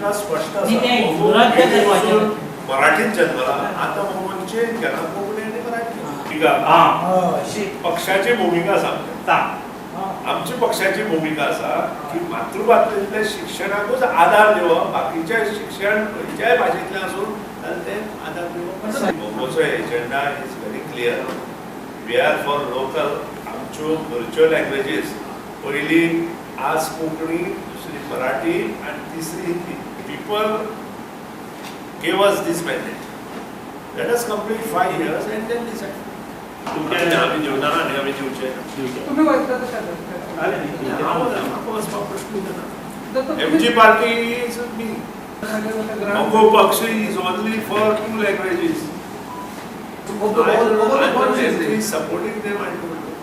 भूमिका स्पष्ट न्ही, आसा. तें मगो रद्द करपाचें. मराठीत जन्मला, आता मगोन चेंज केला, कोंकणी आनी मराठी. ठीक आहे. आं. पक्षाची भूमिका सांगता. सांग. आमची पक्षाची भूमिका आसा की मातृभाशेंतल्या शिक्षणाकूच आधार दिवप, बाकीचे शिक्षण खंयच्याय भाशेंतलें आसूं जाल्यार तें आधार दिवप. मगोचो agenda is very clear. We are for local. आमच्यो घरच्यो लँग्वेजीस, पयली आज कोंकणी, दुसरी मराठी आनी तिसरी Hindi. People gave us this mandate. Let us complete 5 years and then decide. तुमचे आमी दिवना आनी आमी दिवचे. तुम्ही वयता तशें. हांव ना, म्हाका वचपाक प्रश्न ना. तुम्ही MG party is me. मगो पक्ष is only for two languages. MG is supporting them, I told you,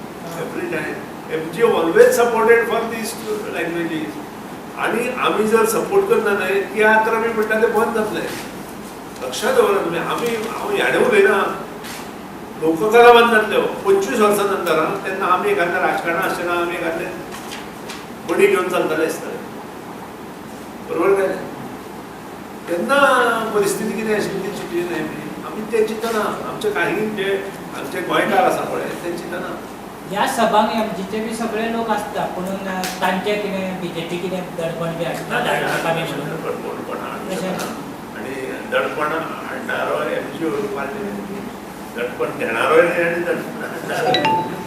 every time. MG always supported for these two languages. आणि आम्ही जर सपोर्ट करना न्हय, तियात्र आमी म्हणटा ते बंद जातले. लक्षात दवरा तुमी. आमी, हांव याडे उलयना, लोककला बंद जातल्यो 25 वर्सां नंतर. आं, तेन्ना आमी एखाद्या राजकारणां आसचे ना, आमी एखादे बडी घेवन चलतले आसतले, बरोबर काय न्हय? तेन्ना परिस्थिती कितें आशिल्ली ती चिंतली न्हय आमी. आमी तें चिंतना, आमचे काही जे आमचे गोंयकार आसा पळय, ते चिंतना. ह्या सभांक एमजीचे बी सगळे लोक आसता, पुणून तांचे कितें बीजेपी कितें दडपण बी आसता, धाडनाका बी म्हणून? दडपण हाडूं शकना आनी दडपण हाडणारो एमजी पार्टी, दडपण घेणारोय न्हय आनी दडपण हाडणारोय.